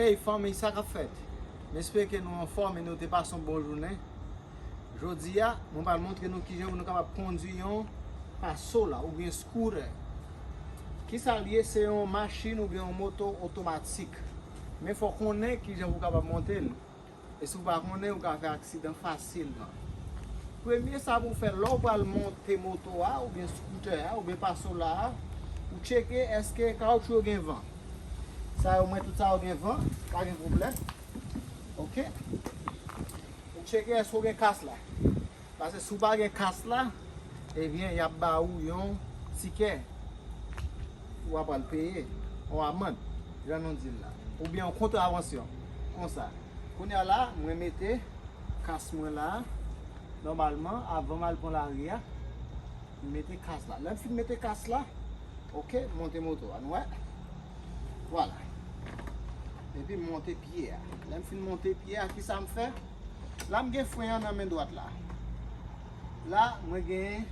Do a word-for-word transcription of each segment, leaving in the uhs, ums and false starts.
Hey fanmi, sa k ap fèt? M espere ke nou anfòm e nou te pase yon bon jounen. Jodi a, mwen pral montre nou kijan pou nou kapab kondui yon Pasola oubyen scooter. Kisa l ye? Se yon machin oubyen yon moto otomatik. Men fò w konnen kijan pou w kapab monte l. E si w pa konnen, ou ka fè aksidan fasilman. Premye sa pou w fè, lè w pral monte moto a, oubyen scooter a, oubyen Pasola a, ou tcheke èske kawotchou yo gen van. Sa yo, mwen, tout sa yo gen van, pa gen pwoblèm. Oke? Ou tcheke èske w gen kas la. Paske si w pa gen kas la, ebyen, y ap ba ou yon tikè. Ou a pral peye yon amann, jan nou di l la. Oubyen yon kontravansyon, konsa. Kounye a la, mwen mete kas mwen la. Nòmalman, avan m al pran lari a, m mete kas la. Lè m fin mete kas la, oke, m monte moto a, nou wè? Vwala. Epi m monte pye a. Lè m fin monte pye a, kisa m fè? La, m gen fren an nan men dwat la. La, mwen gen,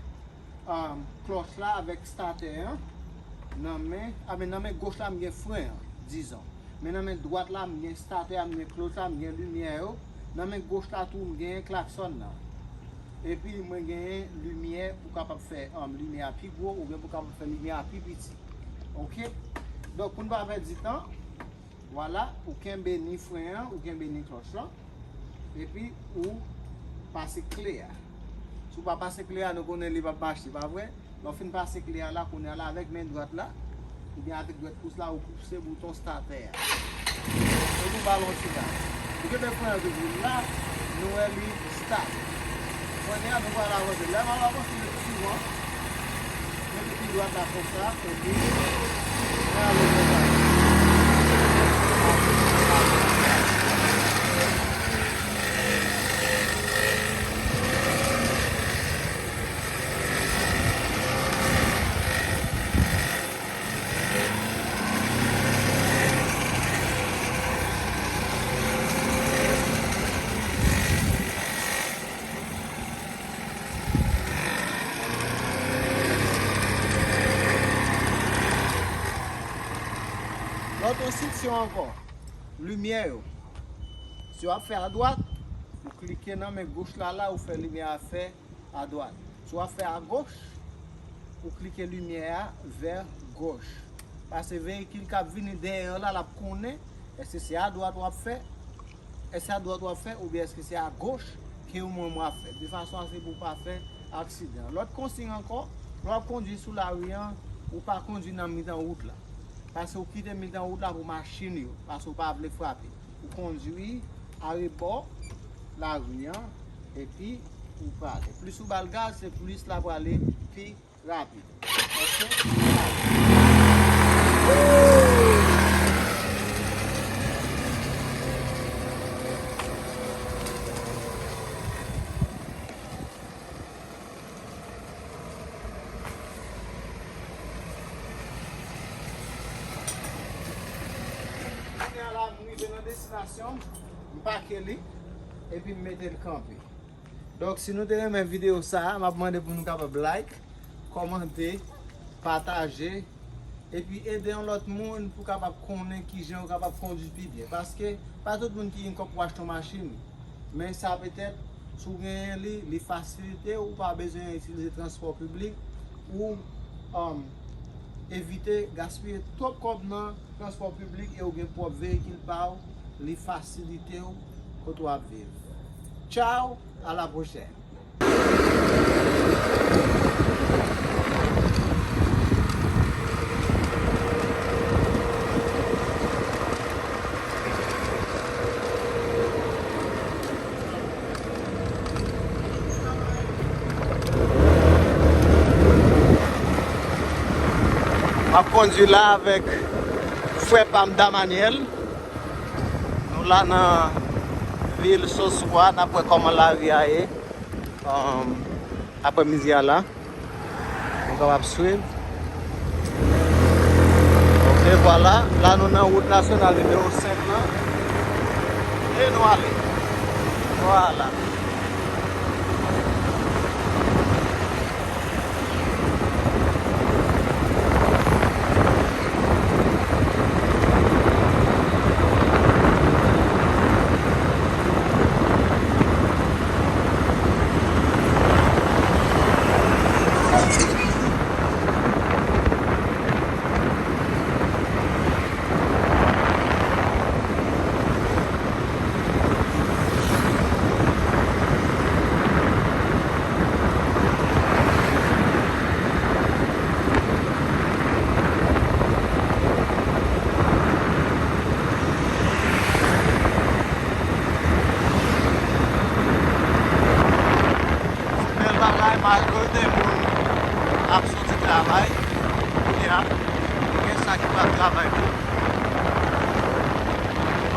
um, klòch la avèk statè an nan men, a, men nan men goch la, m gen fren an, dizon. Men nan men dwat la, m gen statè a, m gen klòch la, m gen limyè yo. Nan men goch la tou, m gen klaksòn nan. Epi mwen genyen limyè pou kapab fè, um, limyè a pi gwo oubyen pou kapab fè limyè a pi piti. Oke? Donk, pou n pa pèdi tan, vwala, ou kenbe ni fren an, ou kenbe ni klòch lan. Epi ou pase kle a. Si w pa pase kle a, nou konnen li p ap mache, pa vre? Lè w fin pase kle a la, kounye a la, avèk men dwat la, oubyen avèk dwèt pous la, ou pouse bouton statè a. Epi w ba l yon ti gaz. Ou kenbe fren an toujou la, nou wè li stab. Kounye a, nou pral avanse. Lè m ap avanse, nou souvan mete pye dwat la konsa, epi mwen ale konsa. Lòt enstriksyon ankò, limyè yo. Si w ap fè adwat, ou klike nan men goch la, la, ou fè limyè a fè adwat. Si w ap fè agoch, ou klike limyè a vè goch. Paske veyikil k ap vini dèyè w la, l ap konnen èske se adwat w ap fè, èske se adwat w ap fè, oubyen èske se agoch ke ou menm w ap fè. De fason a se pou w pa fè aksidan. Lòt konsiy ankò, lè w ap kondui sou lari an, ou pa kondui nan mitan wout la. Paske ou kite mitan wout la pou machin yo, paske ou pa vle frape. Ou kondui arebò lari an, epi ou prale. Plis ou ba l gaz, se plis l ap prale pi rapid. Oke? Kounye a la, m rive nan destinasyon m, m pake li, epi m mete l kanpe. Donk, si nou te renmen videyo sa a, m ap mande pou nou kapab like, kòmante, pataje, epi ede yon lòt moun pou kapab konnen kijan yo kapab kondui pi byen. Paske pa tout moun ki gen kòb pou achte yon machin. Men sa petèt, si w genyen li, li fasilite w, ou pa bezwen itilize transpò piblik, ou, um, evite gaspiye twòp kòb nan transpò piblik e w gen pwòp veyikil pa w, li fasilite w kote w ap viv. Tchaw, a la pwochèn! M ap kondui la avèk frè pa m Damaniel. Nou la nan vil Soswa, n ap wè kòman lari a ye, um, aprèmidi a la. Nou kapab swiv. Ok, vwala. La, nou nan wout nasyonal nimewo senk lan. E nou ale. Vwala.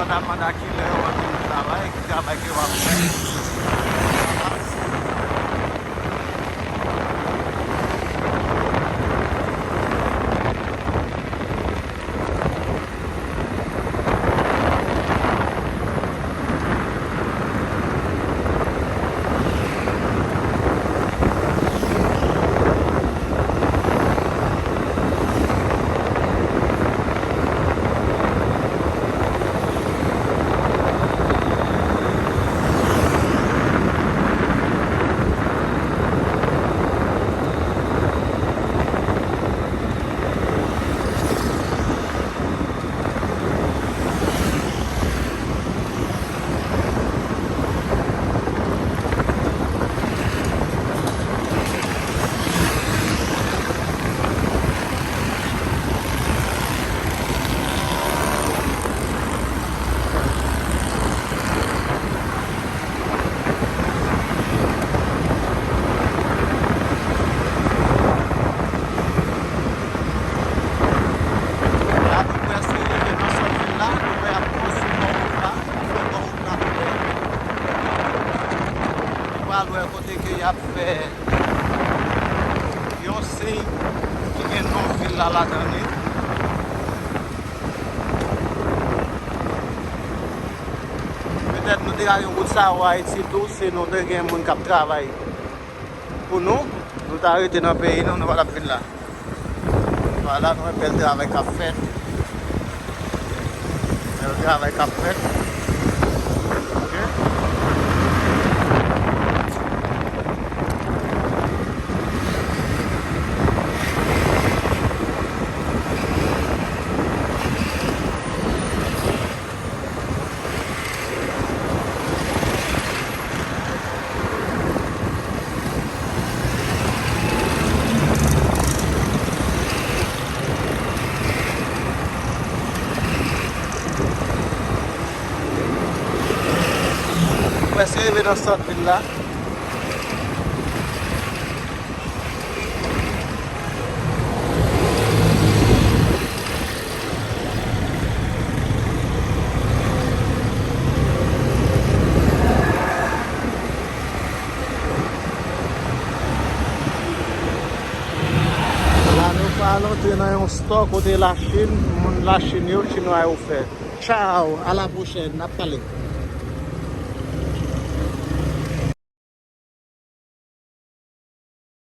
Pandan, pandan kilè yo antre nan travay, ki travay ke w ap fè. La, nou prèske rive nan sòt vil la, nou wè y ap konstwi bò wout la, nou wè bò wout la kouvè. Nou pral wè kote ke y ap fè yon siy ki gen non vil la ladan li. Petèt nou te ka gen wout sa yo Ayiti tou, si nou te gen moun k ap travay pou nou, nou ta rete nan peyi nou, nou pa t ap vin la. Vwala, nou wè bèl travay k ap fèt. Bèl travay k ap fèt. Ok. Prèske rive nan sant vil la. La, nou pral antre nan yon store kote Lachin, moun Lachin yo, Chinwa yo fè. Ciao, à la prochaine, n ap pale.